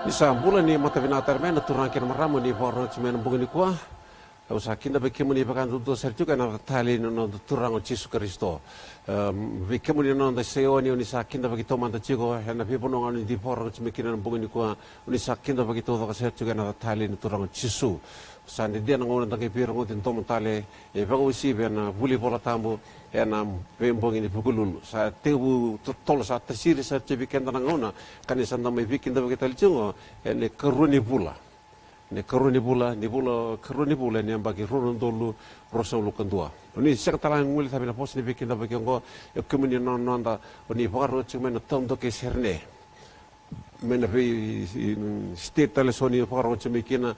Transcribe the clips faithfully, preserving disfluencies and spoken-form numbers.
Ni sa bula, ni mata vinaka tale mai na turaga kei na marama ni vakarorogo tiko mai ena bogi nikua. Au sa kidavaki kemuni vakadudua sara tiko ena yaca talei ni noda Turaga o Jisu Karisito. Em, vei kemuni na noda iseoni, o ni sa kidavaki taumada tiko ena veivanua ga o ni vakarorogo tiko mai kina ena bogi nikua. O ni sa kidavaki taucoko sara tiko ena yaca talei ni Turaga o Jisu. Sa dede na gauna da qai veirogoci domo tale e vakauasivi ena vuli Vola Tabu ena veibogi ni Vukelulu. Sa tekivu totolo, sa tasiri sara tiko vei keda na gauna ka ni sa da mai veikidavaki tale tiko oqo ena ikarua ni vula. Ena ikarua ni vula, ni vula, karua ni vula ena yabaki rua na udolu ruasagavulu ka dua. O ni sega tale ga ni guilecavi na vosa ni veikidavaki oqo, e kemuni na noda, o ni vakarorogo tiko mai na taudaku e Serene, mai na vei, mm, state tale eso ni vakarorogo tiko mai kina,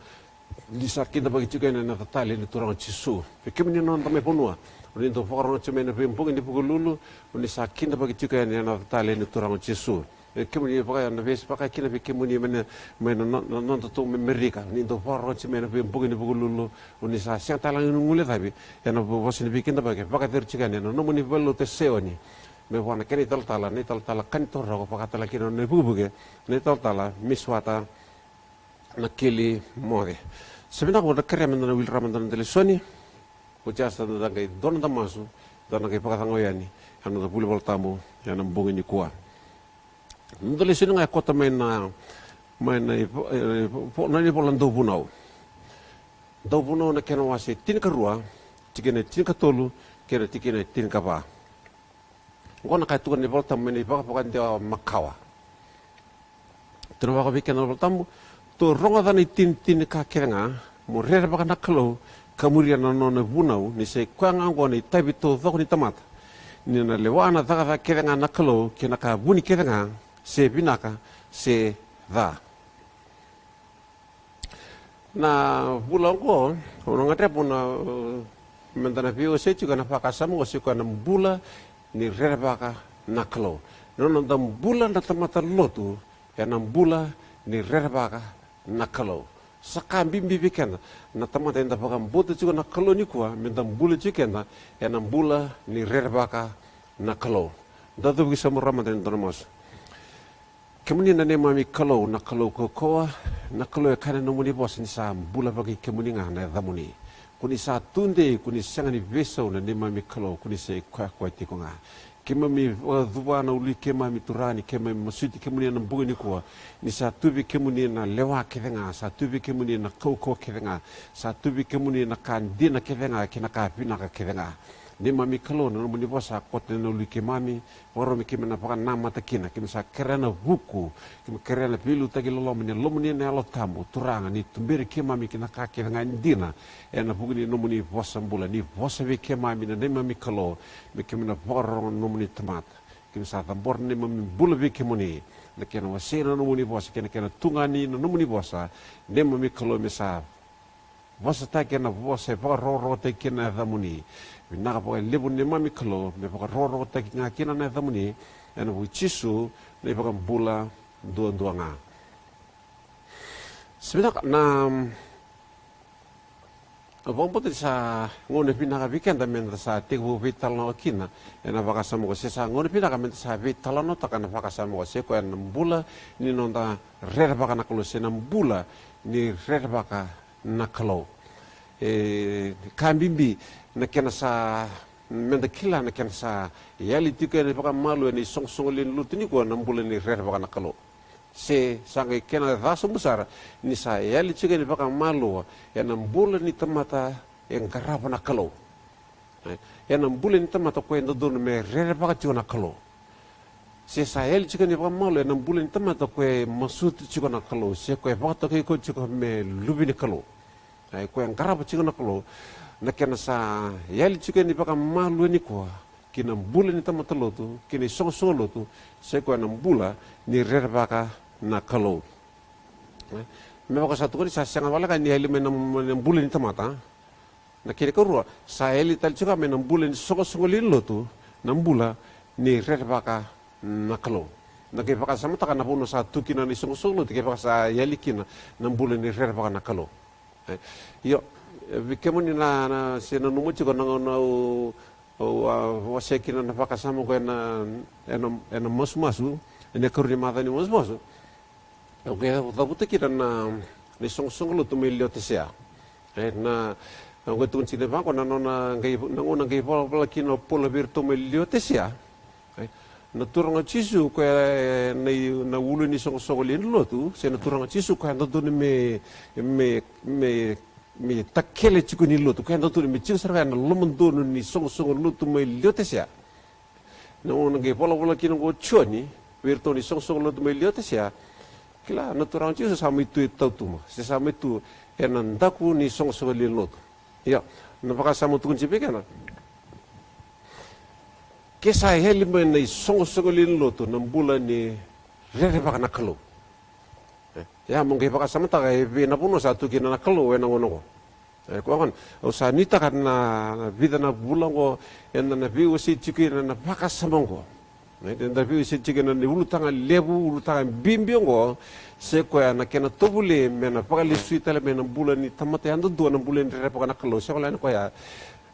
ni sa kidavaki tiko yani ena yaca talei ni Turaga o Jisu. Vei kemuni na noda mai vanua, o ni dau vakarorogo tiko mai ena veibogi ni Vukelulu, o ni sa kidavaki tiko yani ena yaca talei ni Turaga o Jisu. E kemuni vaka, na veivakakina vei kemuni mai na, mai na no-, na noda tu mai Amerika, o ni dau vakarorogo tiko mai ena veibogi ni Vukelulu, o ni sa sega tale ga ni guilecavi ena vo-, vosa ni veikidavaki e vakayacori tiko yani ena nomuni valenilotu e Saioni. Me vua na kena italatala, na italatala Kani Toroko, vaka tale kina na ivukevuke, na italatala Misuata Nakili Moce. Sa vinaka, au na kerea meda na wili rawa mada na noda lesoni. Oti ya sa da qai dua na noda masu, da na qai vakacagau yani ena noda vuli Vola Tabu ena bogi nikua. Na noda lesoni ga e koto mai na, mai na ivo-, e, vo-, na ivola Dauvunau. Dauvunau na kena wase tinikarua, tikina e tinikatolu kei na tikina e tinikava. Oqo na ka e tukuna na iVolatabu mai na iVakavakadewa Makawa. Tukuna vaka vei keda na iVolatabu: Tou rogoca na itinitini ni ka kece ga, mo rerevaka na Kalou, ka muria na nona vunau, ni sa i koya ga oqo na itavi taucoko ni tamata, ni na lewa na cakacaka kece ga na Kalou, kei na ka vuni kece ga, se vinaka se ca. Na vula oqo, au na gadreva na, uh, meda na veiwasei tiko ena vakasama oqo, se koya na bula ni rerevaka na Kalou. Na noda bula na tamata lotu ena bula ni rerevaka na Kalou. Sa ka bibi vei keda na tamata eda vakabauta tiko na Kalou nikua, meda bula tiko keda ena bula ni rerevaka na Kalou. Da cuva ki sauma rawa mada ena dua na masu. Kemuni na neimami Kalou, na Kalou kaukauwa, na Kalou e kaya na nomuni vosa ni sa bula vaka i kemuni ga na yacamuni. Ko ni sa tudei, ko ni sega ni veisau, na neimami Kalou, ko ni sa i koyakoya tiko ga. Keimami vakacuva na ulu i keimami, Turaga, ni keimami masuti kemuni ena bogi nikua, ni sa tu vei kemuni na lewa kece ga, sa tu vei kemuni na kaukauwa kece ga, sa tu vei kemuni na ka dina kece ga kei na ka vinaka kece ga. Neimami Kalou, na nomuni vosa a koto ena ulu i keimami, vakarau me keimami na vakanamata kina, keimami sa kerea na vuku, keimami kerea na veiliutaki loloma ni Yalomuni na Yalo Tabu, Turaga, ni tuberi keimami ki na ka kece ga e dina, ena vuku ni nomuni vosa bula, ni vosa vei keimami na neimami Kalou, me keimami na vakarorogo na nomuni tamata. Keimami sa cabora na neimami bula vei kemuni, na kena wasei na nomuni vosa, kei na kena tugani na nomuni vosa, neimami Kalou, me sa vosataki ena vosa e vakarokorokotaki kina na yacamuni. Vinaka vakalevu neimami Kalou, me vakarokorokotaki ga kina na yacamuni, ena vuku i Jisu na iVakabula duadua ga. Sa vinaka, na, au vakabauta ni sa gauna vinaka vei keda meda sa tekivu veitalanoa kina ena vakasama oqo, se sa gauna vinaka meda sa veitalanoataka na vakasama oqo, se koya na bula ni noda rerevaka na Kalou, se na bula ni rerevaka na Kalou. E ka bibi na kena sa, meda kila na kena sa yali tiko yani vakamalua ena isoqosoqo lewe ni lotu nikua na bula ni rerevaka na Kalou. Se sa qai kena ca sobu sara ni sa yali tiko yani vakamalua ena bula ni tamata e qarava na Kalou. E, ena bula ni tamata koya e dodonu me rerevaka tiko na Kalou. Se sa yali tiko yani vakamalua ena bula ni tamata koya e masuta tiko na Kalou, se koya e vakatokai koya tiko me luve ni Kalou. Ai, koya e qarava tiko na Kalou. Na kena sa yali tiko yani vakamalua nikua ki na bula ni tamata lotu, ki na isoqosoqo lotu, se koya na bula ni rerevaka na Kalou. E, me vaka sa tukuni, sa sega wale ga ni yali mai na, na bula ni tamata. Na kena ikarua, sa yali tale tiko ga mai na bula ni soqosoqo lewe ni lotu na bula ni rerevaka na Kalou. Na kena ivakasamataka na vanua sa tu kina na isoqosoqo lotu, kevaka sa yali kina na bula ni rerevaka na Kalou. E, io, e, vei kemuni na, na se nanuma tiko na gauna au, au, a, wasea kina na vakasama oqo ena, ena, ena masumasu, ena ikarua ni macawa ni masumasu. Au qai cavuta kina na, na isoqosoqo lotu mai Leotesea. E, na, au qai tukuna tiko vaqo na nona qai, na gauna qai valavala kina o Paula vei iratou mai Leotesea. E, na Turaga o Jisu koya, e, na i, na ulu ni soqosoqo lewe ni lotu, se na Turaga o Jisu koya dodonu me, me, me, me takele tiko ni lotu, koya dodonu me tiko sara ga ena lomadonu ni soqosoqo lotu mai Leotesea. Na gauna qai volavola kina oqo o Joni vei iratou ni soqosoqo lotu mai Leotesea, kila na Turaga o Jisu sa mai tu e tautuba, se sa mai tu ena daku ni soqosoqo lewe ni lotu. Ia, na vakasama tukuni tiko vei keda, ke sa yali mai na isoqosoqo lewe ni lotu na bula ni rerevaka na Kalou. E, ia mo qai vakasamataka e vei na vanua sa tu kina na Kalou ena gauna oqo. E, koya gona, au sa nuitaka na, na vica na vula oqo, eda na veiwasei tiko kina na vakasama oqo. E, eda veiwasei tiko kina na ulutaga levu, ulutaga bibi oqo, se koya na kena tovolei me na vakalesui tale mai na bula ni tamata yadudua na bula ni rerevaka na Kalou, se koya na koya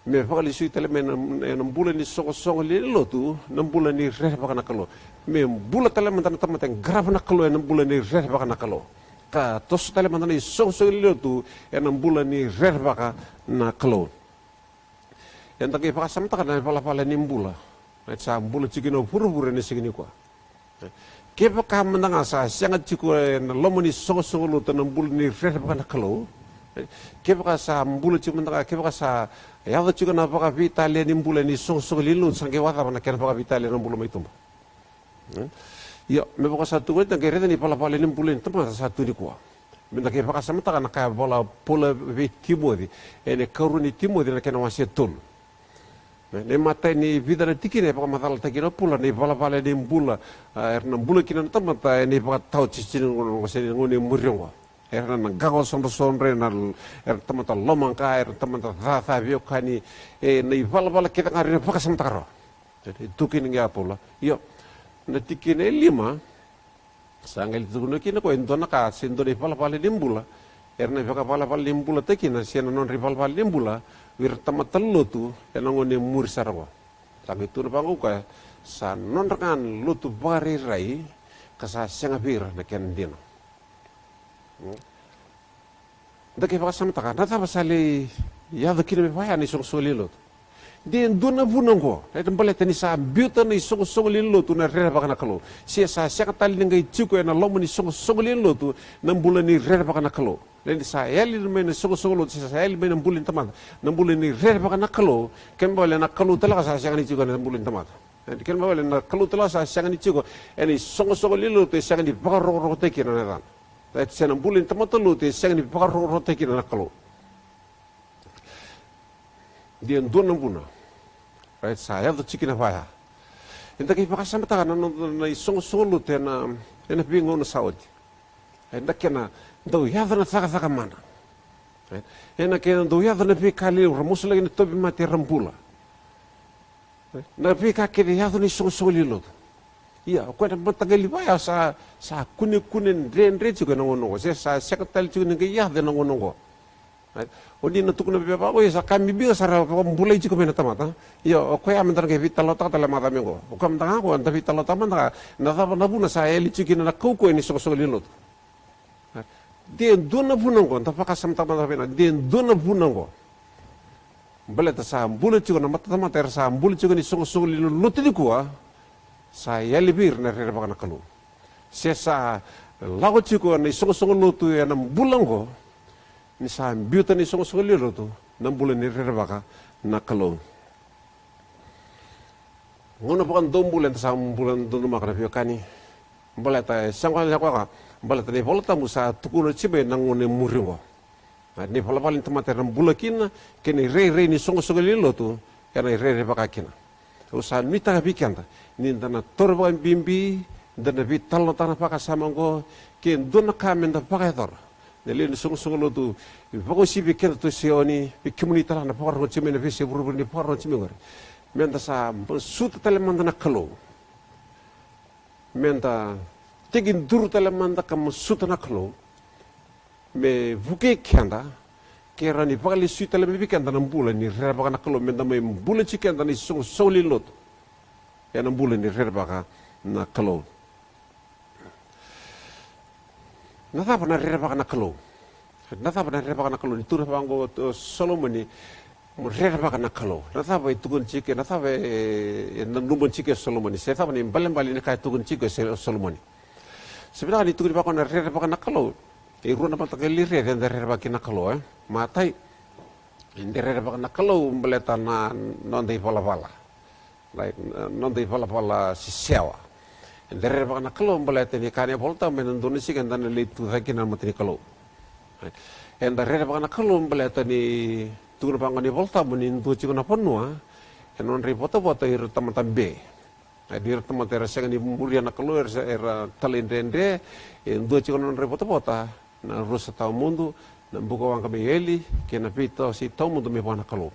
me vakalesui tale mai na, na bula ni soqosoqo lewe ni lotu na bula ni rerevaka na Kalou. Me bula tale mada na tamata e qarava na Kalou ena bula ni rerevaka na Kalou. Ka toso tale mada na isoqosoqo lewe ni lotu ena bula ni rerevaka na Kalou. Eda qai vakasamataka na ivalavala ni bula. Eda sa bula tiko kina o vuravura ena siga nikua. Kevaka mada ga sa sega tiko ena loma ni soqosoqo lotu na bula ni rerevaka na Kalou. Kevaka sa bula tiko mada ga, kevaka sa yaco tiko na vakaveitalia ni bula ni soqosoqo lewe ni lotu, sa qai vakacava na kena vakaveitalia na bula mai tuba? Io, me vaka sa tukuni, da qai raica ni valavala ni bula ni tamata sa tu nikua. Me da qai vakasamataka na ka e vola o Paula vei Timoci ena ikarua ni Timoci na kena wase e tolu. Na imatai ni vica na tikina e vakamacalataki kina o Paula na ivalavala ni bula, a, era na bula kina na tamata ena ivakataotiotio ni gauna oqo se na gauna e muri oqo. Era na qaqa sodrosodro, era na tamata lomaqa, era na tamata caca veiwekani, e, na ivalavala kece ga era na vakasamataka rawa. E tukuni ga o Paula. Io, na tikina e lima, sa qai tukuna kina o koya e dua na ka se dua na ivalavala ni bula era na vakavalavala ni bula taki kina, se na nodra ivalavala ni bula vei ira na tamata lotu ena gauna e muri sara oqo. Sa qai tukuna vaqo o koya, sa nodra ga na lotu vakarairai ka sa sega vei ira na kena dina. Da qai vakasamataka na cava sa lai yaco kina me vaya na isoqosoqo lewe ni lotu. De dua na vuna oqo, e baleta ni sa biuta na isoqosoqo lewe ni lotu na rerevaka na Kalou, se sa sega tale ni qai tiko ena loma ni soqosoqo lewe ni lotu na bula ni rerevaka na Kalou. Ni sa yali mai na soqosoqo lotu, se sa yali mai na bula ni tamata na bula ni rerevaka na Kalou, kena ibalebale na Kalou tale ga sa sega ni tiko ena bula ni tamata. Kena ibalebale na Kalou tale ga sa sega ni tiko ena isoqosoqo lewe ni lotu, e sega ni vakarokorokotaki kina na yacana. Right? Se na bula ni tamata lotu e sega ni vakarokorokotaki kina na Kalou. De dua na vuna, right, sa yaco tiko kina vaya. Eda qai vakasamataka na noda na isoqosoqo lotu ena, ena veigauna sa oti. Ena kena dau yaco na cakacaka mana. Right? Ena kena dau yaco na veika lelevu, ra masulaki na tauvimate, ra bula. Na veika kece e yaco ni soqosoqo lewe ni lotu. Ia, o koya na mataqali vaya sa, sa kunekune dredre tiko ena gauna oqo, se sa sega tale tiko ni qai yaco ena gauna oqo. Right? O ni na tukuna vei vaqo, ia sa ka bibi ga sa ra vakabulai tiko mai na tamata. Ia, o koya me da na qai veitalanoataka tale mada mai oqo. O koya mada ga oqo, da veitalanoataka mada ga na cava na vuna sa yali tiko kina na kaukauwa ni soqosoqo lewe ni lotu. De dua na vuna oqo, da vakasamataka mada vei na, de dua na vuna oqo. Baleta sa bula tiko na matatamata era sa bula tiko ni soqosoqo lewe ni lotu nikua, sa yali vei ira na rerevaka na Kalou. Se sa lako tiko na isoqosoqo lotu ena bula oqo, ni sa biuta na isoqosoqo lewe ni lotu na bula ni rerevaka na Kalou. Gauna vakadaubula eda sa bula donumaka na veiwekani. Baleta e sega ni koya ga, baleta na iVola Tabu sa tukuna tiko mai na gauna e muri oqo. A, na ivalavala ni tamata era bula kina, kei na irairai ni soqosoqo lewe ni lotu, era na irairai vaka kina. Au sa nuitaka vei keda ni da na taura vakabibi, da na veitalanoataka na vakasama oqo, ke dua na ka me da vakayacora. Na lewe ni soqosoqo lotu, vakauasivi vei keda tu e Saioni, vei kemuni tale ga na vakarorogo tiko mai na veiyasai vuravura ni vakarorogo tiko mai oqori. Me da sa masuta tale mada na Kalou. Me da tekiduru tale mada ka masuta na Kalou me vukei keda, ke rawa ni vakalesui tale mai vei keda na bula ni rerevaka na Kalou, me da mai bula tiko keda na isoqosoqo lewe ni lotu ena bula ni rerevaka na Kalou. Na cava na rerevaka na Kalou? Na cava na rerevaka na Kalou? Ni tukuna vaqo o Solomoni, mo rerevaka na Kalou. Na cava e tukuna tiko, na cava e, e nanuma tiko e Solomoni? Se cava na ibalebale ni ka e tukuna tiko e Se-, Solomoni? Se vinaka ni tukuni vaqo na rerevaka na Kalou. E rua na mataqali rere eda rerevaka kina na Kalou, e? Matai, eda rerevaka na Kalou baleta na noda ivalavala. Right? Na noda ivalavala sisewa. Eda rerevaka na Kalou baleta ni kaya na iVolatabu ena dua na siga eda na lai tu cake kina na mata ni Kalou. Right? Eda rerevaka na Kalou baleta ni tukuna vaqo na iVolatabu ni dua tiko na vanua ena nodra ivotavota ira tamata be. Right? Ira tamata era sega ni muria na Kalou, era se-, era talaidredre, e dua tiko na nodra ivotavota na rusa tawamudu, na bukawaqa mai eli, kei na veitawasei tawamudu mai vua na Kalou.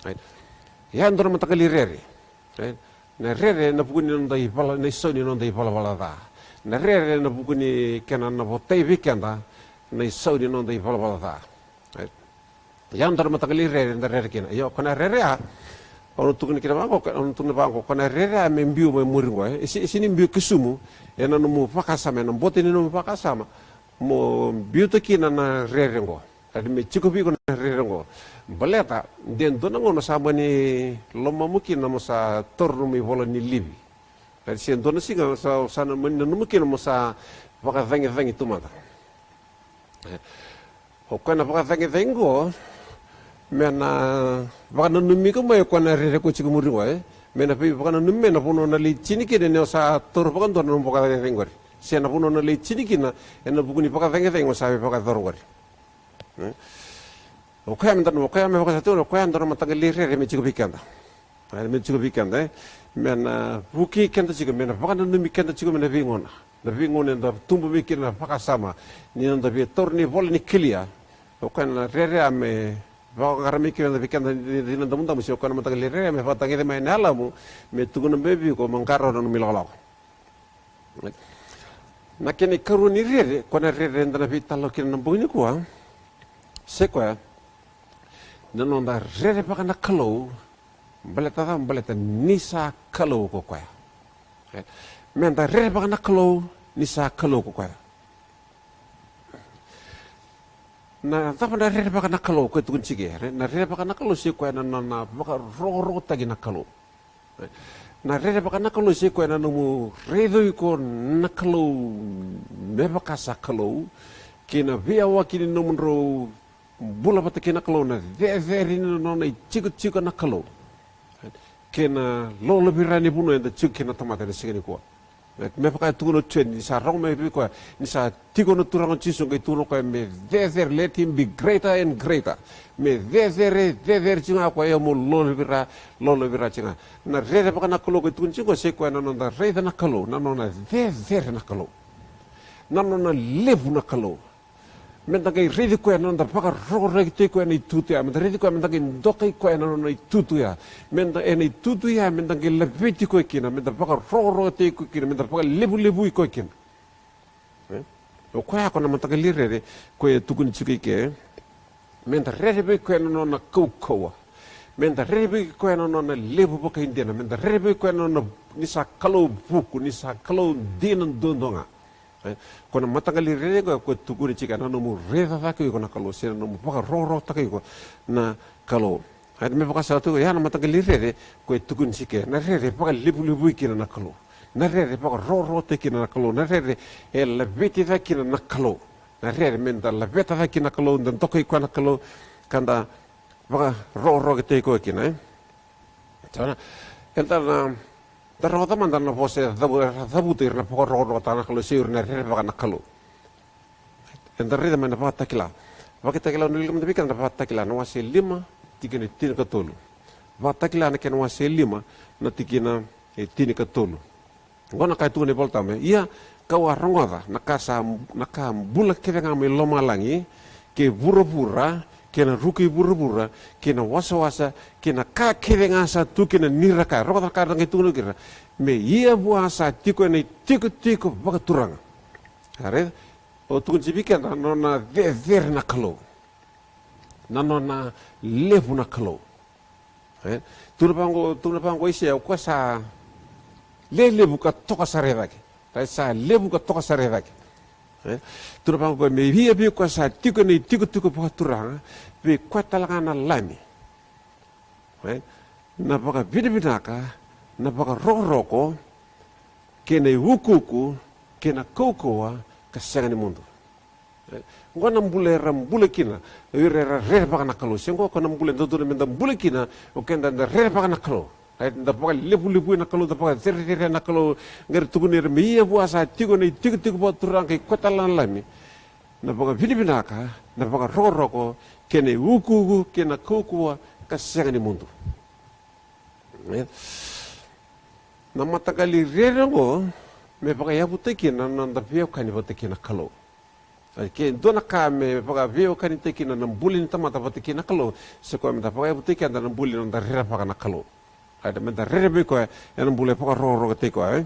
Right? Ia e dua na mataqali rere. Right? Na rere ena vuku ni noda ivala, na isau ni noda ivalavala ca. Na rere ena vuku ni kena na votai vei keda na isau ni noda ivalavala ca. Right? Ia e dua na mataqali rere eda rere kina. Io, ko na rere a, au na tukuna kina vaqo, au na tukuna vaqo, ko na rere a me biu mai muri qo, e? E se-, e sega ni biu kesumu ena nomu vakasama, ena boto ni nomu vakasama, mo biuta kina na rere qo. Kadi me tiko vei iko na rere qo. Baleta de dua na gauna sa mani lomamu kina mo sa taura nomu ivola ni livi. Kadi se dua na siga sa, sa na mani nanuma kina mo sa vakacagicagi tu mada. E. O koya na vakacagicagi qo, me na vakananumi iko mai o koya na rere ko tiko muri qo, e? Me na veivakananumi mai na vanua na lai tini kina ni o sa taura vakadua na nomu vakacagicagi qori. Se na vanua na lai tini kina ena vuku ni vakacagicagi o sa veivakayacora qori. E? O koya me da, o koya me vakasatuna, o koya e dua na mataqali rere me tiko vei keda. E, me tiko vei keda, e? Me na vukei keda tiko, me na vakananumi keda tiko mai na veigauna. Na veigauna eda tubu mai kina na vakasama ni noda via taura na ivola ni kelia. O koya na rere a me vakaqara mai kina vei keda na Damudamu, se o koya na mataqali rere a me vakatagede mai na yalamu, me tukuna mai vei iko mo qarauna na nomu ilakolako. Na kena ikarua ni rere, koya na rere eda na veitalanoa kina na bogi nikua, se koya na noda rerevaka na Kalou, baleta cava? Baleta ni sa Kalou ko koya. Me da rerevaka na Kalou ni sa Kalou ko koya. Na cava na rerevaka na Kalou ko e tukuni tiko, e? Na rerevaka na Kalou se koya na, na, na vakarokorokotaki na Kalou. Na rerevaka na Kalou se koya na nomu raici iko na Kalou me vaka sa Kalou, kei na veiyawaki ni nomudrau bula vata kei na Kalou, na cecere ni nona itikotiko na Kalou, kei na lolovira ni vanua eda tiko kina na tamata ena siga nikua. Me vaka e tukuna o Joni, ni sa rogo mai vei koya ni sa tiko na Turaga o Jisu, qai tukuna o koya me cecere, let him be greater and greater. Me cecere, cecere tiko ga o koya, ia mo lolovira, lolovira tiko ga. Na rerevaka na Kalou ko e tukuni tiko qo se koya na noda raica na Kalou, na nona cecere na Kalou, na nona levu na Kalou. Me da qai raici koya na noda vakarokorokotaki koya na itutu ya, me da raici koya, me da qai dokai koya na nona itutu ya. Me da, ena itutu ya me da qai laveti koya kina, me da vakarokorokotaki koya kina, me da vakalevulevui koya kina. E? O koya ko na mataqali rere ko e tukuni tiko i ke. Me da rere vei koya na nona kaukauwa. Me da rere vei koya na nona levu vakaidina. Me da rere vei koya na nona ni sa Kalou vuku, ni sa Kalou dina duadua ga. E, ko na mataqali rere ko e tukuni tiko na nomu raica cake iko na Kalou, se na nomu vakarokorokotaka iko na Kalou. E, me vakasala tu, ya na mataqali rere ko e tukuni tiko, na rere vakalevulevui kina na Kalou. Na rere vakarokorokotaki kina na Kalou. Na rere e laveti cake kina na Kalou. Na rere me da laveta cake kina na Kalou, da dokai koya na Kalou, ka da vakarokorokotaki koya kina, e? Sa na, eda na, da rogoca mada na vosa e cavu-, e cavuta ira na vakarokorokotaka na Kalou, se ira na rerevaka na Kalou. Eda raica mai na Vakatakila. Vakatakila, au na wilika mada vei keda na Vakatakila, na wase lima, tikina e tinikatolu. Vakatakila na kena wase lima, na tikina e tinikatolu. Oqo na ka e tukuna na iVolatabu, e? Ia kau a rogoca na ka sa, na ka bula kece ga mai lomalagi kei vuravura, kei na ruku i vuravura, kei na wasawasa, kei na ka kece ga sa tu kina ni ra kaya. Rogoca na ka era qai tukuna kina. Me ia vua sa tiko ena itikotiko vakaturaga. A raica, o tukuni tiko vei keda na nona cecere na Kalou, na nona levu na Kalou. E? Tukuna vaqo, tukuna vaqo o Aisea, o koya sa lelevu ka toka sara i cake. Sa levu ka toka sara i cake. E? Tukuna vaqo, me ia vei koya sa tiko ena itikotiko vakaturaga, vei koya tale ga na Lami. E? Na vakavinavinaka, na vakarokoroko, kei na iukuuku, kei na kaukauwa ka sega ni mudu. E? Oqo na bula era bula kina o ira era rerevaka na Kalou. Se oqo na bula e dodonu meda bula kina, o keda da rerevaka na Kalou. Right? Da vakalevulevui na Kalou, da vakacerecerea na Kalou. Qai ra tukuna ira me ia vua sa tiko ena itikotiko vakaturaga kei koya tale ga na Lami na vakavinavinaka, na vakarokoroko, kei na iukuuku, kei na kaukauwa ka sega ni mudu. E? Na mataqali rere oqo me vakayavutaki kina na noda veiwekani vata kei na Kalou. Ke dua na ka me vakaveiwekanitaki kina na bula ni tamata vata kei na Kalou, se koya meda vakayavutaki keda na bula ni noda rerevaka na Kalou. Right? Meda rere vei koya ena bula e vakarokorokotaki koya, e?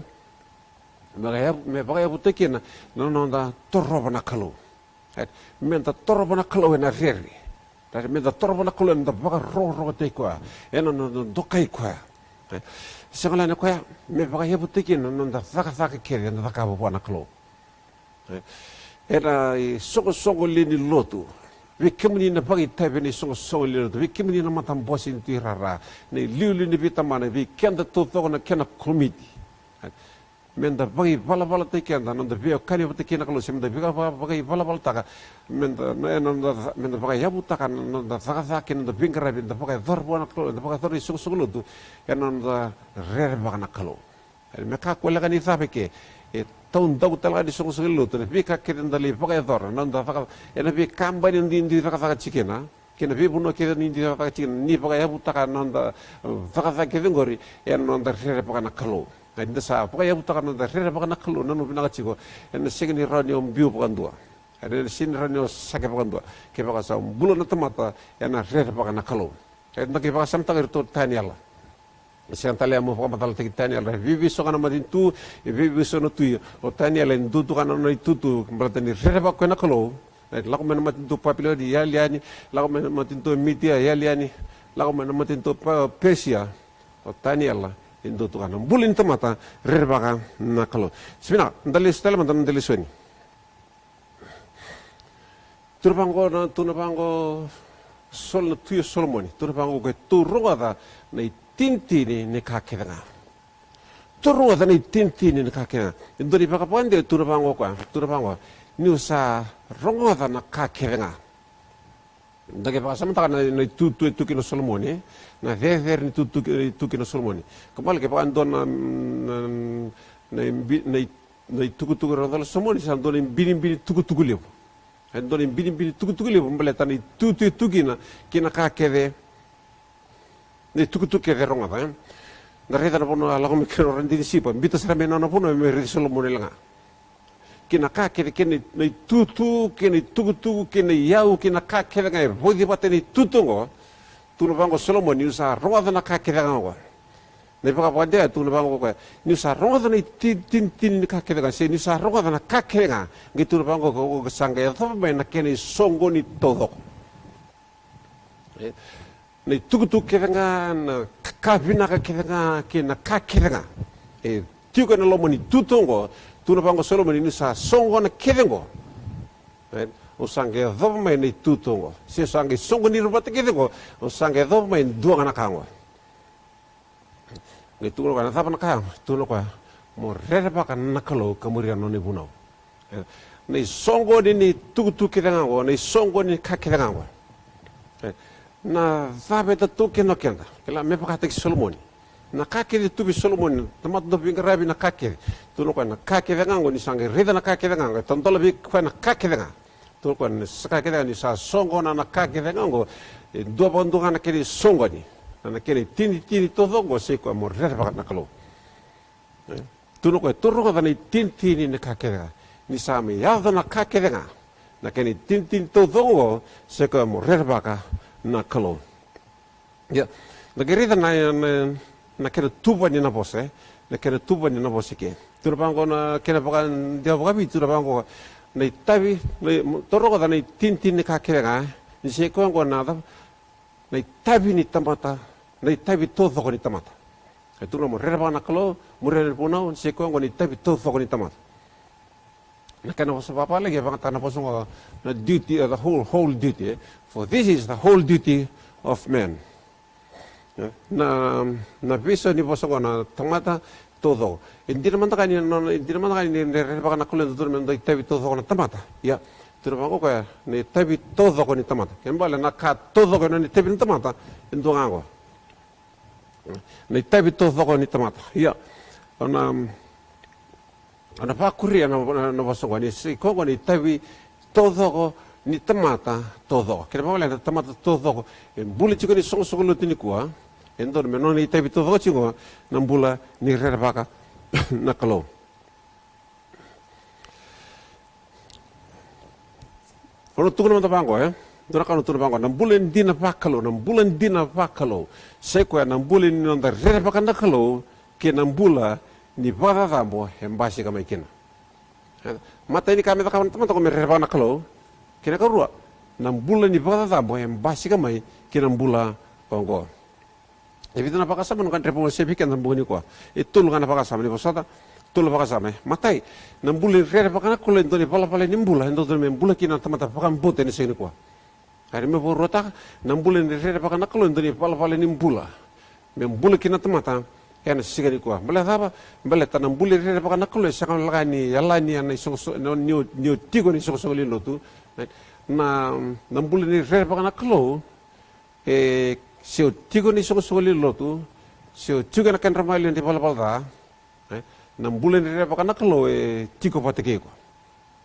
Me vakayavu-, me vakayavutaki kina na noda torova na Kalou. Right? Meda torova na Kalou ena rere. Right? Meda torova na Kalou ena noda vakarokorokotaki koya, ena noda dokai koya. Right? Sega la ni koya, me vakayavutaki kina na noda cakacaka kece eda cakava vua na Kalou. E, ena isoqosoqo lewe ni lotu, vei kemuni na vakaitavi ena isoqosoqo lewe ni lotu, vei kemuni na matabose ni Tui Rara, na iliuliu ni veitabana, vei keda taucoko na kena komiti. E, meda vakaivalavala taki keda na noda veiwekani vata kei na Kalou, se meda vaka-, vakaivalavala taka, meda, na, ena noda, meda vakayavutaka na noda cakacaka kei na noda veiqaravi, eda vakayacora vua na Kalou, eda vakayacora na isoqosoqo lotu, ena noda rerevaka na Kalou. E, me kakua leka ni cava ke, e taudaku tale ga ni soqosoqo lotu, na veika kece da lai vakayacora, na noda caka, ena veikabani da dui cakacaka tiko kina, kei na veivanua kece da dui cakacaka tiko kina, ni vakayavutaka na noda, e, cakacaka kece oqori, ena noda rerevaka na Kalou. E, ni da sa vakayavutaka na noda rerevaka na Kalou, nanuma vinaka tiko, ena sega ni rawa ni o biu vakadua. Ena sega ni rawa ni o sake vakadua. Kevaka sa bula na tamata ena rerevaka na Kalou. Eda qai vakasamataka iratou o Taniela. Sega tale ya mo vakamacalataki Taniela. E veivei so ga na matanitu, e veivei so na tui. O Taniela e dua tu ga na nona itutu, baleta ni rerevaka o koya na Kalou. E lako mai na matanitu o Papiloni, yali yani, lako mai na matanitu o Mitia, yali yani, lako mai na matanitu o Pa-, Persia. O Taniela e dua tu ga na bula ni tamata rerevaka na Kalou. Sa vinaka, da lesu tale mada na noda lesoni. Tukuna vaqo na, tukuna vaqo Sol-, na Tui o Solomoni, tukuna vaqo, ke tou rogoca na itinitini ni ka kece ga. Tou rogoca na itinitini ni ka kece ga. E dua na ivakavakadewa e tukuna vaqo o koya, tukuna vaqo, niu sa rogoca na ka kece ga. Da qai vakasamataka na, na itutu e tu kina o Solomoni, na cecere ni itutu e tu kina o Solomoni. Kevaka e dua na, na, na ibi-, na i-, na itukutuku e rogoca o Solomoni, sa dua na ibinibini tukutuku levu. E dua na ibinibini tukutuku levu, baleta na itutu e tu kina, kei na ka kece, na itukutuku kece e rogoca, e. Da raica na vanua e lako mai kina o Radini Sipa, biuta sara mai na nona vanua me raici Solomoni wale ga. Kei na ka kece, kei na, na itutu, kei na itukutuku, kei na iyau, kei na ka kece ga e vauci vata ena itutu oqo. Tukuna vaqo o Solomoni, niu sa rogoca na ka kece ga oqo. Na ivakavakadewa e tukuna vaqo o koya, niu sa rogoca na itinitini ni ka kece ga, se niu sa rogoca na ka kece ga. Qai tukuna vaqo o koya, sa qai yacova mai na kena isoqoni taucoko. E, na itukutuku kece ga, na ka, ka vinaka kece ga, kei na ka kece ga e tiko ena loma ni itutu oqo, tukuna vaqo o Solomoni, niu sa soqona kece oqo, e, au sa qai yacova mai na itutu oqo. Se au sa qai soqoni ira vata kece oqo, au sa qai yacova mai e dua ga na ka oqo. Qai tukuna o koya, na cava na ka ya? Tukuna o koya, mo rerevaka na Kalou ka muria na nona ivunau. E, na isoqoni ni tukutuku kece ga oqo, na isoqoni ni ka kece ga oqo. E, na cava e tautaukena o keda? Kila, me vakataki Solomoni. Na ka kece e tu vei Solomoni, tamata dau veiqaravi na ka kece. Tukuna o koya, na ka kece ga oqo, ni sa qai raica na ka kece ga oqo, e tadola vei koya na ka kece ga. Tukuna o koya, na sa ka kece ga, ni sa soqona na ka kece ga oqo, e dua vakadua ga na kena isoqoni. Na kena itinitini taucoko oqo, sai koya mo rerevaka na Kalou. E? Tukuna o koya, tou rogoca na itinitini ni ka kece ga. Ni sa mai yaco na ka kece ga, na kena itinitini taucoko oqo, sai koya mo rerevaka na Kalou. Ia, da qai raica na, na, na kena tuvani na vosa, e? Na kena tuvani na vosa ke. Tukuna vaqo na kena vakadewa vakaviti, tukuna vaqo na itavi, na i-, tou rogoca na itinitini ni ka kece ga, ni sai koya oqo na, na itavi ni tamata, na itavi taucoko ni tamata. E tukuna mo rerevaka na Kalou, mo rerevaka na vunau, ni sai koya oqo na itavi taucoko ni tamata. Na kena vosa vakavalagi e vakayagataka na vosa oqo na duty, eh, the whole, whole duty, eh? For this is the whole duty of man. Eh? Na, na veisau ni vosa oqo na tamata taucoko. E dina mada ga ni, na, e dina mada ga ni rerevaka na Kalou e dodonu me dua na itavi taucoko na tamata. Ia, tukuna vaqo o koya na itavi taucoko ni tamata. Kena ibalebale na ka taucoko e nona itavi na tamata e dua ga oqo. Na itavi taucoko ni tamata. Ia, au na, au na vakuria na, na, na vosa oqo ni sa ikoya oqo na itavi taucoko ni tamata taucoko. Kena ibalebale na tamata taucoko e bula tiko ena isoqosoqo lotu nikua, e dodonu me nona itavi taucoko tiko na bula ni rerevaka na Kalou. Au na tukuna mada vaqo, e? Dua na ka au na tukuna vaqo, na bula dina vakalou, na bula dina vakalou. Sa ikoya na bula ni noda rerevaka na Kalou kei na bula ni vakacacabo e basika mai kina. E, matai ni ka me cakava na tamata oqo me rerevaka na Kalou. Kena ikarua, na bula ni vakacacabo e basika mai kina bula oqo. E vica na vakasama au na gadreva meu wasea vei keda ena bogi nikua. E tolu ga na vakasama ni vosota, tolu na vakasama, e. Matai, na bula ni rerevaka na Kalou e dua na ivalavala ni bula e dodonu me bula kina na tamata vakabauta ena siga nikua. Ia me vakaruataka, na bula ni rerevaka na Kalou e dua na ivalavala ni bula me bula kina na tamata ena siga nikua. Baleta na cava? Baleta na bula ni rerevaka na Kalou e sega walega ni yalani ena isoqosoqo, ni o, ni o tiko ena isoqosoqo lewe ni lotu. Na, na bula ni rerevaka na Kalou, e, se o tiko ena isoqosoqo lewe ni lotu, se o tiko ena kedra maliwa na ivalavala ca, e, na bula ni rerevaka na Kalou e tiko vata kei iko.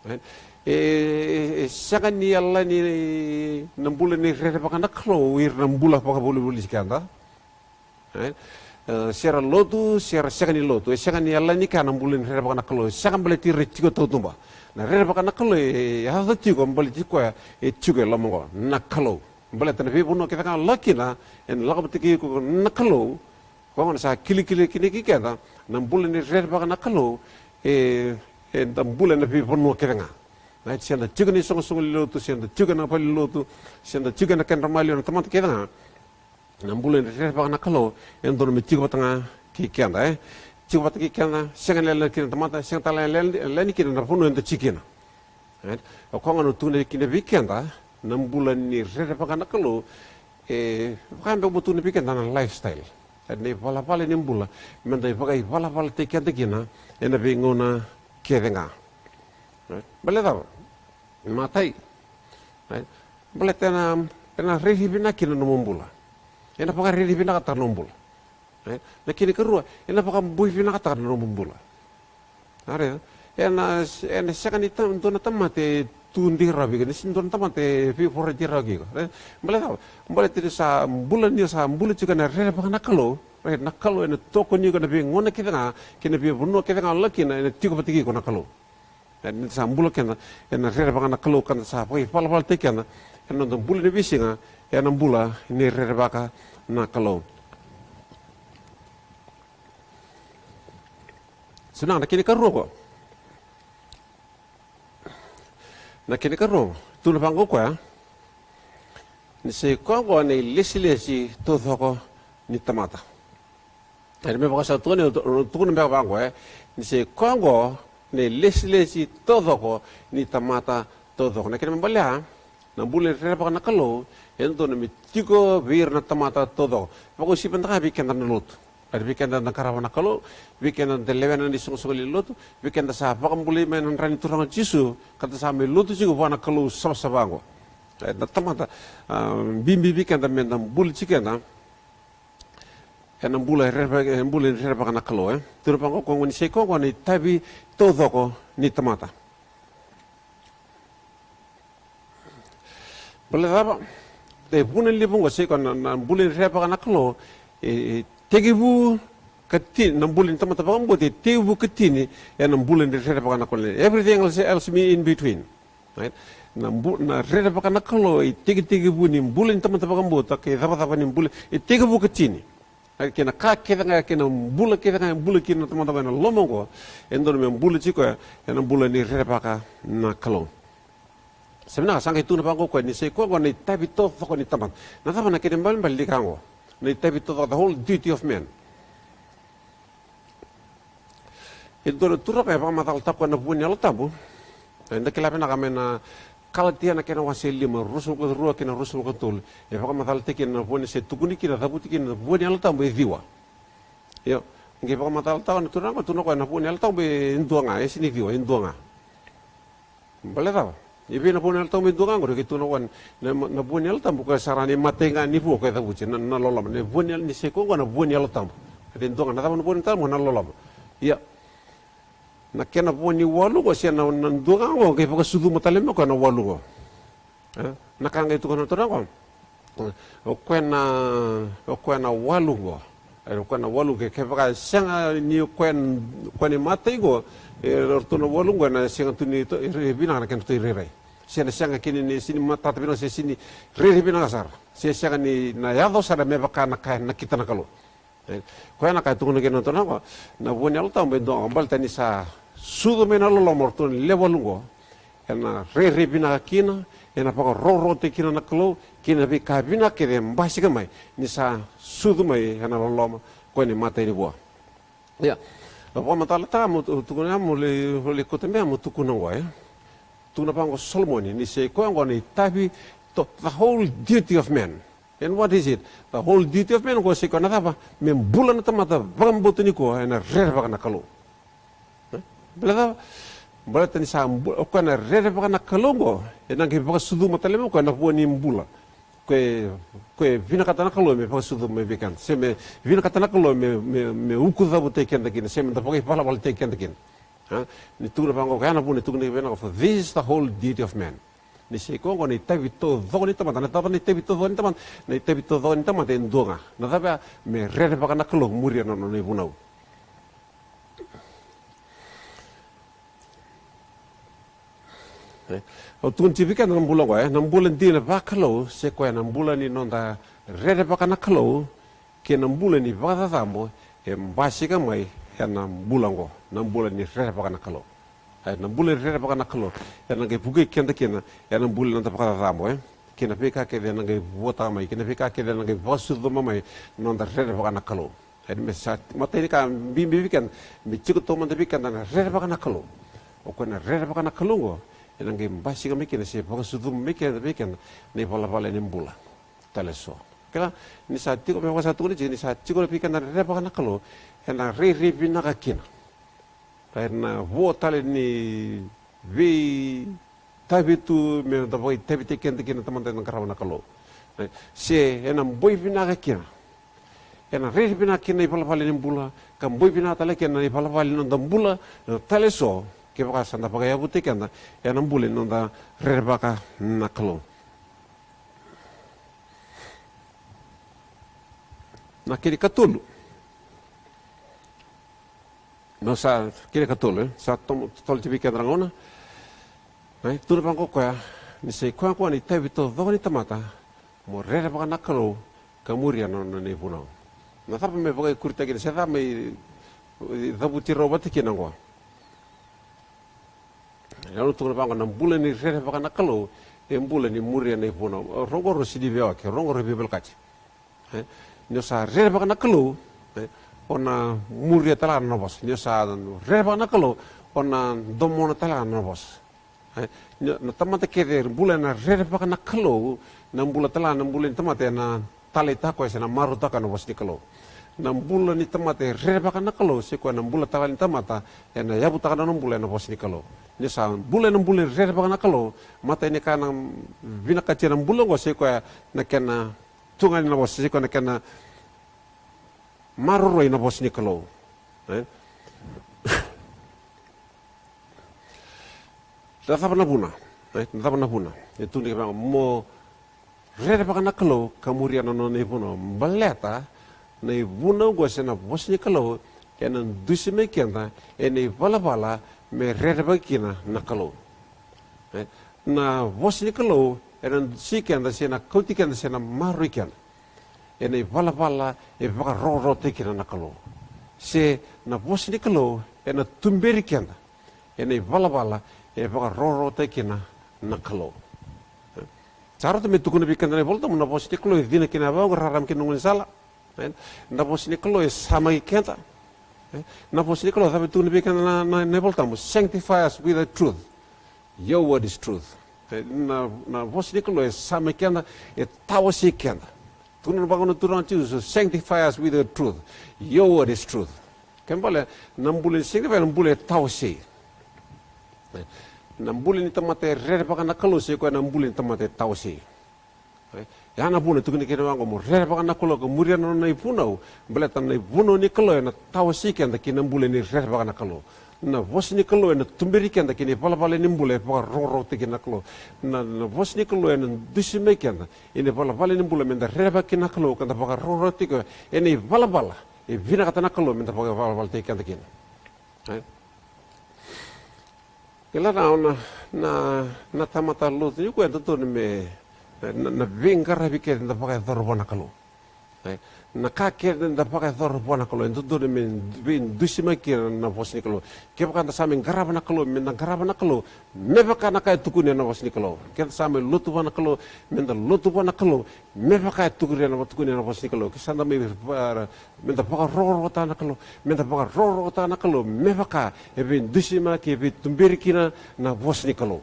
E, e, e sega ni yalani na bula ni rerevaka na Kalou o ira na bula vakavolivoliti keda. E, e, se ra lotu, se ra sega ni lotu, e sega ni yalani kea na bula ni rerevaka na Kalou. E sega baleti ira e tiko e tautuba. Na rerevaka na Kalou e yaco tiko baleti koya e tiko e loma oqo, na Kalou. Baleta na veivanua kece ga o lako kina, ena lako vata kei iko na Kalou. Koya gona sa kilikili kina kei keda na bula ni rerevaka na Kalou, e, eda bula ena veivanua kece ga. Right? Se da tiko ena isoqosoqo lewe ni lotu, se da tiko ena valenilotu, se da tiko ena kedra maliwa na tamata kece ga. Na bula ni rerevaka na Kalou e dodonu me tiko vata ga kei keda, e? Tiko vata kei keda, sega ni yalani kina na tamata, sega tale ni yalani kina na vanua eda tiko kina. Right? O koya gona au tukuna kina vei keda, na bula ni rerevaka na Kalou, e, vaka beka meu tukuna vei keda na lifestyle. E, na ivalavala ni bula me da vakaivalavala tiko keda kina ena veigauna kece ga. Right? Baleta cava? Matai. Right? Baleta ena, ena raici vinaka kina na nomu bula. Ena vakaraici vinakataka na nomu bula. Right? Na kena ikarua, ena vakabui vinakataka na nomu bula. Right? Ena, ena sega ni ta-, dua na tamata e tudei rawa vei iko, ni se dua na tamata e veivorati rawa kei iko. Right? Baleta cava? Baleta ni sa bula, ni sa bula tiko ena rerevaka na Kalou. Right? Na Kalou ena tokoni iko ena veigauna kece ga kei na veivanua kece ga o lako kina, ena tiko vata kei iko na Kalou. E, ni da sa bula keda ena rerevaka na Kalou, ka da sa vakaivalavala tiko keda ena noda bula ni veisiga, ena bula ni rerevaka na Kalou. So na, na kena ikarua oqo. Na kena ikarua oqo, tukuna vaqo o koya, ni sa ikoya oqo na ilesilesi taucoko ni tamata. Ia me vaka sa tukuni, tukuna beka vaqo, e, ni sa ikoya oqo na ilesilesi taucoko ni tamata taucoko. Na kena ibalebale, na bula ni rerevaka na Kalou e dodonu me tiko vei ira na tamata taucoko. Vakauasivi mada ga vei keda na lotu. Ia vei keda da qarava na Kalou, vei keda da lewena na isoqosoqo lewe ni lotu, vei keda sa vakabulai mai ena dra ni Turaga o Jisu, ka da sa mai lotu tiko vua na Kalou savasava oqo. Ia na tamata, a, bibi vei keda me da bula tiko keda ena bula e rerevaka, ena bula e rerevaka na Kalou, e. Tukuna vaqo o koya oqo ni sa ikoya oqo na itavi taucoko ni tamata. Baleta cava? Na ivunau levu oqo sa ikoya na, na bula ni rerevaka na Kalou, e, e tekivu ka tini, na bula ni tamata vakabauta e tekivu ka tini ena bula ni rerevaka na Kalou. Everything else, else me in between. Right? Na bu-, na rerevaka na Kalou e tekitekivu ni bula ni tamata vakabauta, ka icavacava ni bula, e tekivu ka tini. Right? Kei na ka kece ga, kei na bula kece ga e bula kina na tamata oqo ena loma oqo, e dodonu me bula tiko ena bula ni rerevaka na Kalou. Sa vinaka, sa qai tukuna vaqo o koya ni sa ikoya oqo na itavi taucoko ni tamata. Na cava na kena ibalebale ni ka oqo? Na itavi taucoko, the whole duty of man. E dua na turaga e vakamacalataka o koya na vua ni Yalo Tabu. Eda kila vinaka mai na Kalatia na kena wase e lima, ruasagavulu ka rua kei na ruasagavulu ka tolu. E vakamacalataki kina na vua ni, se tukuni kina, cavuti kina na vua ni Yalo Tabu e ciwa. Io, qai vakamacalataka na turaga, tukuna o koya na vua ni Yalo Tabu e dua ga, e sega ni ciwa, e dua ga. Baleta cava? E vei na vua ni Yalo Tabu e dua ga qori, qai tukuna o koya na, na, na vua ni Yalo Tabu, o koya sara ni matai ga ni vua, o koya cavuti na, na loloma. Na vua ni Yalo, ni sa i koya qo na vua ni Yalo Tabu. E dua ga, na cava na vua ni Yalo Tabu? Na loloma. Ia, na kena vua ni walu qo, se na, na dua ga qo, qai vakasucuma tale mai o koya na walu qo. E? Na ka qai tukuna na turaga qo. O koya na, o koya na walu qo. E, o koya na walu qo, kevaka e sega ni o koya, o koya ni matai qo, e, o ratou na walu qo, ena sega tu ni to, e, rairai vinaka na kedratou irairai. Se na sega kina ni, sega ni matata vinaka, se sega ni rairai vinaka sara. Se sega ni na yaco sara me vaka na ka e nakita na Kalou. E, koya na ka e tukuna kina na turaga qo, na vua ni Yalo Tabu e dua ga, baleta ni sa sucu mai na loloma o ratou na lewe walu qo, ena rairai vinaka kina, ena vakarokorokotaki kina na Kalou kei na veika vinaka kece e basika mai ni sa sucu mai ena loloma o koya ni matai ni vua. Ia, au vakamacalataka, meu tu, tukuna, meu lai, lai kauta mai, meu tukuna qo, e. Tukuna vaqo o Solomoni ni sa i koya qo na itavi to, the whole duty of man. And what is it? The whole duty of man, qo sa i koya na cava? Me bula na tamata vakabauta nikua ena rerevaka na Kalou. E? Baleta cava? Baleta ni sa bu-, o koya na rerevaka na Kalou qo, ena qai vakasucuma tale mai o koya na vua ni bula. Ko e, ko e vinakata na Kalou me vakasucuma mai vei keda. Se me vinakata na Kalou me, me, me ukucavutaki keda kina. Se me da vakaivalavala tei keda kina. A? Ni tukuna vaqo, koya na vuna e tukuna vei na, for this is the whole duty of man. Ni sa i koya qo na itavi taucoko ni tamata, na cava na itavi taucoko ni tamata? Na itavi taucoko ni tamata e dua ga. Na cava ya? Me rerevaka na Kalou, muria na nona ivunau. E, au tukuna tiko vei keda na bula qo, e, na bula dina vakalou, sa i koya na bula ni noda rerevaka na Kalou, kei na bula ni vakacacabo e basika mai ena bula oqo, na bula ni rerevaka na Kalou. E, na bula ni rerevaka na Kalou ena qai vukei keda kina ena bula ni noda vakacacabo, e, kei na veika kece ena qai vuataka mai, kei na veika kece ena qai vakasucuma mai na noda rerevaka na Kalou. E, me sa, matai ni ka bibi vei keda, me tiko taumada vei keda na rerevaka na Kalou. O koya na rerevaka na Kalou oqo, ena qai basika mai kina se vakasucuma mai kina vei keda na ivalavala ni bula tale so. Kila, ni sa tiko, me vaka sa tukuni tiko, ni sa tiko vei keda na rerevaka na Kalou, ena rairai vinaka kina. Ena vo tale ni veitavi tu me da vakaitavitaki keda kina na tamata eda qarava na Kalou. E, se ena boi vinaka kina. Ena rairai vinaka kina na ivalavala ni bula, ka boi vinaka tale kina na ivalavala ni noda bula, e, tale so, kevaka sa da vakayavutaki keda ena bula ni noda rerevaka na Kalou. Na kena ikatolu. Na sa kena ikatolu, e? Sa tom-, totolo tiko vei keda na gauna. E, tukuna vaqo o koya, ni sa i koya qo na itavi taucoko ni tamata, mo rerevaka na Kalou, ka muria na nona ivunau. Na cava me vakaikuritaki kina, se cava me, e, cavuti rau vata kina oqo? Au tukuna vaqo, na bula ni rerevaka na Kalou, e bula ni muria na ivunau. Rau qo rau sega ni veiwaki, rau qo rau veivolekati. E? Ni o sa rerevaka na Kalou, e? O na muria tale ga na nona vosa. Ni o sa rerevaka na Kalou, o na domona tale ga na nona vosa. E? Ni, na tamata kece e bula ena rerevaka na Kalou, na bula tale ga, na bula ni tamata ena taleitaka o koya se na marautaka na vosa ni Kalou. Na bula ni tamata e rerevaka na Kalou, sa i koya na bula tale ga ni tamata ena yavutaka na nona bula ena vosa ni Kalou. Ni sa bula ena bula e rerevaka na Kalou, matai ni ka ena vinakatia na bula oqo, sa i koya na kena tu ga ni na vosa, sa i koya na kena maroroi na vosa ni Kalou. E? Na cava na vuna? E? Na cava na vuna? E tukuni vaqo, mo rerevaka na Kalou ka muria na nona ivunau. Baleta na ivunau oqo se na vosa ni Kalou ena dusi mai keda ena ivalavala me rerevaki kina na Kalou. E? Na vosa ni Kalou ena dusi keda, se na kauti keda, se na maroroi keda ena ivalavala e vakarokorokotaki kina na Kalou. Se na vosa ni Kalou ena tuberi keda ena ivalavala e vakarokorokotaki kina na Kalou. Sa rauta me tukuna vei keda na iVolatabu, na vosa ni Kalou e cina kina na yavaqu, rarama kina na gaunisala. Na vosa ni Kalou e samaki keda. Na vosa ni Kalou, cava e tukuna vei keda na, na, na iVolatabu? Sanctify us with the truth. Your word is truth. E, na, na vosa ni Kalou e sa mai keda, e tawasei keda. Tukuna vaqo na Turaga o Jisu, sanctify us with your truth. Your word is truth. Kena ibalebale, na bula ni sanctify, na bula e tawasei. E, na bula ni tamata e rerevaka na Kalou, se koya na bula ni tamata e tawasei. E, ya na vuna e tukuni kina vaqo mo rerevaka na Kalou ka muria na nona ivunau, baleta na ivunau ni Kalou ena tawasei keda ki na bula ni rerevaka na Kalou. Na vosa ni Kalou ena tuberi keda ki na ivalavala ni bula e vakarokorokotaki na Kalou. Na, na vosa ni Kalou ena dusi mai keda ena ivalavala ni bula meda rerevaka kina na Kalou ka da vakarokorokotaki koya ena ivalavala e vinakata na Kalou meda vakaivalavala taki keda kina. E? Kila na, na, na, na tamata lotu ni koya e dodonu me, na, na, na veiqaravi kece da vakayacora vua na Kalou. E, na ka kece da vakayacora vua na Kalou e dodonu me veidusimaki kina na vosa ni Kalou. Kevaka da sa mai qarava na Kalou, meda qarava na Kalou me vaka na ka e tukuni ena vosa ni Kalou. Keda sa mai lotu vua na Kalou, meda lotu vua na Kalou me vaka e tukuni ena, tukuni ena vosa ni Kalou. Ke sa da mai, a, meda vakarokorokotaka na Kalou, meda vakarokorokotaka na Kalou me vaka e veidusimaki, e veituberi kina na vosa ni Kalou.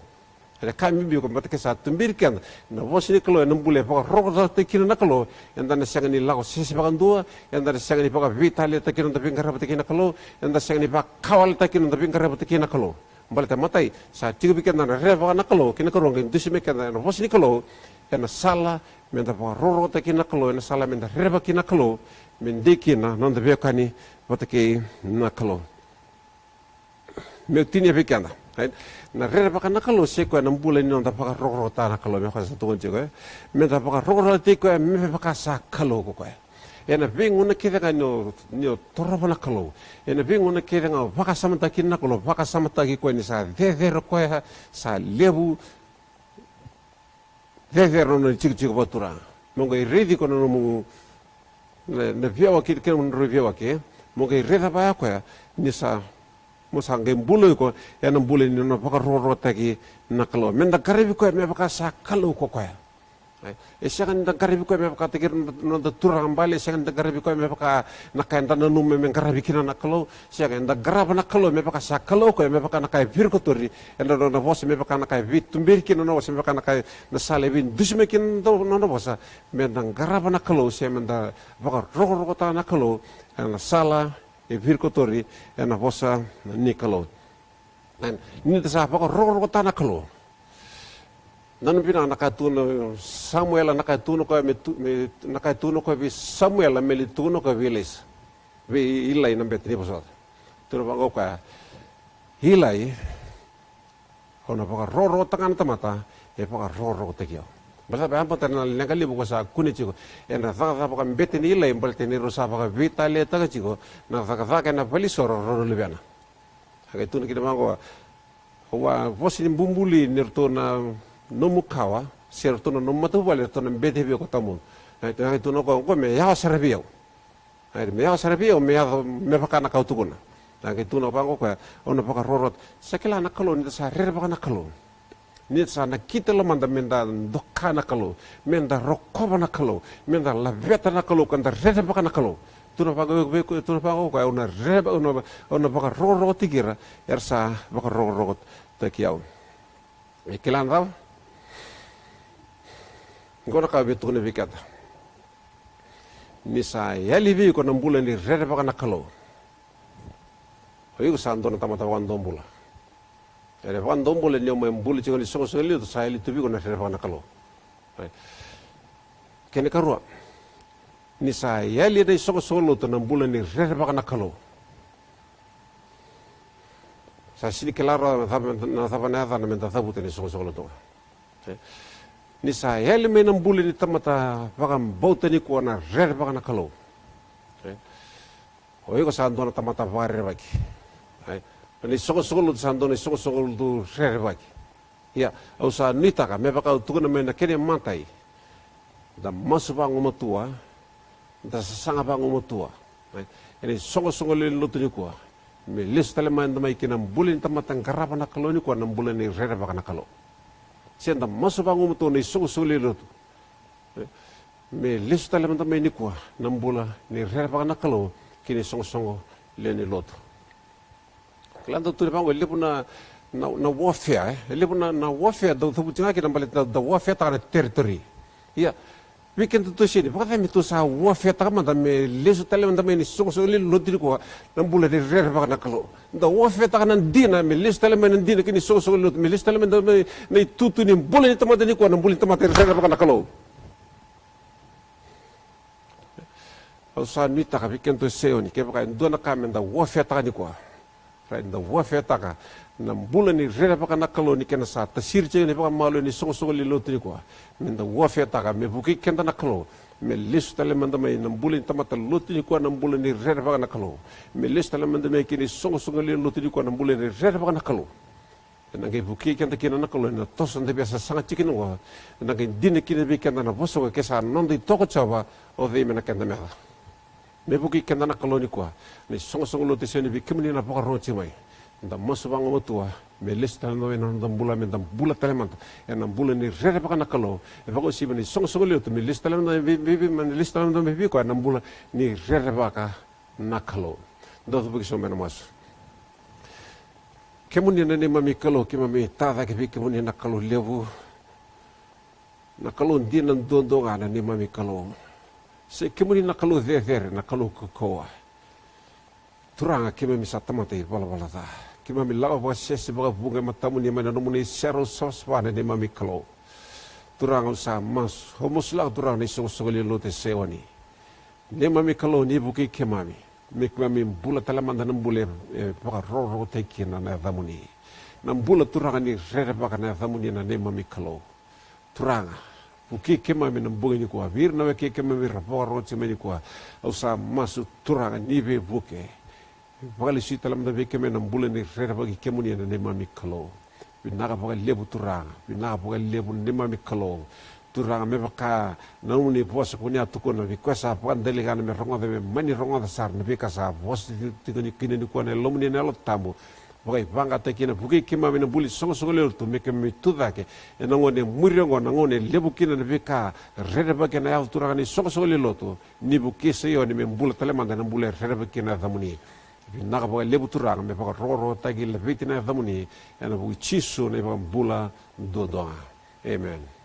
Ena ka bibi ko, baleta ke sa tuberi keda na vosa ni Kalou ena bula e vakarokorokotaki kina na Kalou, eda na sega ni lako sese vakadua, eda na sega ni vakaveitaliataki na noda veiqaravi vata kei na Kalou, eda na sega ni vakawaletaki na noda veiqaravi vata kei na Kalou. Baleta matai, sa tiko vei keda na rerevaka na Kalou, kei na karua qai dusi mai keda ena vosa ni Kalou, ena sala meda vakarokorokotaki na Kalou, ena sala meda rerevaki na Kalou, me dei kina na noda veiwekani vata kei na Kalou. Meu tinia vei keda, right? Na rerevaka na Kalou se koya na bula ni noda vakarokorokotaka na Kalou, me koya sa tukuni tiko, e? Meda vakarokorokotaki koya me vaka sa Kalou ko koya. Ena veigauna kece ga ni o, ni o torova na Kalou, ena veigauna kece ga o vakasamataki na Kalou, vakasamataki koya ni sa cecere o koya, sa levu, cecere na nona itikotiko vakaturaga. Mo qai raici iko na nomu, na, na veiyawaki, kei na nomu veiyawaki, e? Mo qai raica vaya koya ni sa, mo sa qai bula iko ena bula ni nona vakarokorokotaki na Kalou. Meda qaravi koya me vaka sa Kalou ko koya. E, e sega ni da qaravi koya me vakataki ira na noda turaga bale, e sega ni da qaravi koya me vaka na ka eda nanuma me qaravi kina na Kalou. Sega, eda qarava na Kalou me vaka sa Kalou o koya, me vaka na ka e virikotori ena nona vosa, me vaka na ka e veituberi kina na nona vosa, me vaka na ka e, na sala e veidusi mai kina na nona vosa. Meda qarava na Kalou se meda vakarokorokotaka na Kalou ena sala e virikotori ena vosa ni Kalou. Ni da sa vakarokorokotaka na Kalou. Nanuma vinaka na ka e tukuna o Samuela, na ka e tukuna o koya me tu, me, na ka e tukuna o koya vei Samuela me lai tukuna o koya vei Ilaisa, vei Ilai na bete ni vosota. Tukuna vaqo o koya, Ilai, au na vakarokorokotaka ga na tamata e vakarokorokotaki au. Baleta vei au, baleta na leqa levu ko sa kune tiko ena cakacaka vakabete ni Ilai, baleta ni rau sa vakaveitaliataka tiko na cakacaka ena valenisoro rau na luvena. A qai tukuna kina vaqo, au a vosa ni bubului ni ratou na nomu kawa se ratou na nomu matavuvale, ratou na bete vei au ko tawamudu. A qai tukuna o koya, oqo me yawa sara vei au. A, me yawa sara vei au me yaco me vaka na ka au tukuna. A qai tukuna vaqo o koya, au na vakarokorokotaka. Sa kila na Kalou, ni da sa rerevaka na Kalou, ni da sa nakita e lomada meda doka na Kalou, meda rokova na Kalou, meda laveta na Kalou ka da rerevaka na Kalou. Tukuna vaqo, tukuna vaqo o koya, au na rereva, au na, au na vakarokorokotaki ira era sa vakarokorokotaki au. E kila na cava? Qo na ka au via tukuna vei keda. Ni sa yali vei iko na bula ni rerevaka na Kalou, o iko sa dua na tamata vakadomobula. Ena vakadomobula ni o mai bula tiko ena isoqosoqo lotu, sa yali tu vei iko na rerevaka na Kalou. Kena ikarua, ni sa yali ena isoqosoqo lotu na bula ni rerevaka na Kalou, sa sega ni kila rawa na cava, na cava na yacana meda cavuta ena isoqosoqo lotu. Ni sa yali mai na bula ni tamata vakabauta nikua na rerevaka na Kalou, o iko sa dua na tamata vakarerevaki. Ena isoqosoqo lotu, sa dua na isoqosoqo lotu rerevaki. Ia, au sa nuitaka, me vaka au tukuna mai na kena imatai, da masu vagumatua, da sasaga vagumatua ena isoqosoqo lewe ni lotu nikua, me lesu tale mada mai ki na bula ni tamata qarava na Kalou nikua, na bula ni rerevaka na Kalou. Se da masu vagumatua na isoqosoqo lewe ni lotu, me lesu tale mada mai nikua na bula ni rerevaka na Kalou ki na isoqosoqo lewe ni lotu. Kila, dau tukuni vaqo, e levu na, Na, na warfare, e? E levu na, na warfare, dau cavuti ga kina baleta da, da warfare-taka na teritori. Ia, vei keda tou seni, vakacava me tou sa warfare-taka mada me lesu tale mada mai ni soqosoqo lewe ni lotu nikua, na bula ni rerevaka na Kalou. Da warfare-taka na dina, me lesu tale mai na dina ki na isoqosoqo lewe ni lotu, me lesu tale mada mai na itutu ni bula ni tamata nikua, na bula ni tamata e rerevaka na Kalou. Au sa nuitaka vei keda tou seni, kevaka e dua na ka me da warfare-taka nikua, ra da warfare-taka na bula ni rerevaka na Kalou ni kena sa tasiri tiko na ivakamalo ena isoqosoqo lewe ni lotu nikua. Me da warfare-taka, me vukei keda na Kalou, me lesu tale mada mai na bula ni tamata lotu nikua, na bula ni rerevaka na Kalou. Me lesu tale mada mai ki na isoqosoqo lewe ni lotu nikua, na bula ni rerevaka na Kalou. Ena qai vukei keda kina na Kalou ena toso eda via sasaga tiko kina oqo. Ena qai dina kina vei keda na vosa oqo, ke sa noda i toko Jiova, o cei me na keda meca? Me vukei keda na Kalou nikua, na isoqosoqo lotu e seni vei kemuni na vakarorogo tiko mai. Da masu vagumatua, me lesu tale mada mai na noda bula, me da bula tale mada ena bula ni rerevaka na Kalou. E vakauasivi na isoqosoqo lewe ni lotu, me lesu tale mada mai vei, vei, vei, me lesu tale mada mai vei koya na bula ni rerevaka na Kalou. Dou cuva ki sobu ena masu. Kemuni na neimami Kalou, keimami tacake vei kemuni na Kalou levu, na Kalou dina duadua ga na neimami Kalou. Sa kemuni na Kalou cecere, na Kalou kaukauwa. Turaga, keimami sa tamata ivalavala ca. Keimami lako vakasese vakavuqa e matamuni mai na nomuni serau savasava na neimami Kalou. Turaga, au sa masu, au masulaka Turaga na isoqosoqo lewe ni lotu e Saioni. Neimami Kalou, ni vukei keimami me keimami bula tale mada na bula e, e vakarokorokotaki kina na yacamuni. Na bula, Turaga, ni rerevaka na yacamuni na neimami Kalou. Turaga, vukei keimami na bogi nikua, vei ira na wekai keimami ra vakarorogo tiko mai nikua. Au sa masu, Turaga, ni veivuke. Vakalesui tale mada vei keimami na bula ni rerevaki kemuni na neimami Kalou. Vinaka vakalevu Turaga, vinaka vakalevu na neimami Kalou. Turaga, me vaka na nomuni vosa ko ni a tukuna vei koya sa vakadaliga me rogoca, me mani rogoca sara na veika sa vosa tiko ni kina nikua na Yalomuni na Yalo Tabu. Vakaivaqataki kina, vukei keimami na bula ni soqosoqo lewe ni lotu me keimami tucake ena gauna e muri oqo, na gauna e levu kina na veika rerevaki ena yaco, Turaga, ni soqosoqo lewe ni lotu. Ni vukei Saioni me bula tale mada ena bula e rerevaki kina na yacamuni. Vinaka vakalevu Turaga, me vakarokorokotaki laveti na yacamuni, ena vuku i Jisu na iVakabula duadua ga. Amen.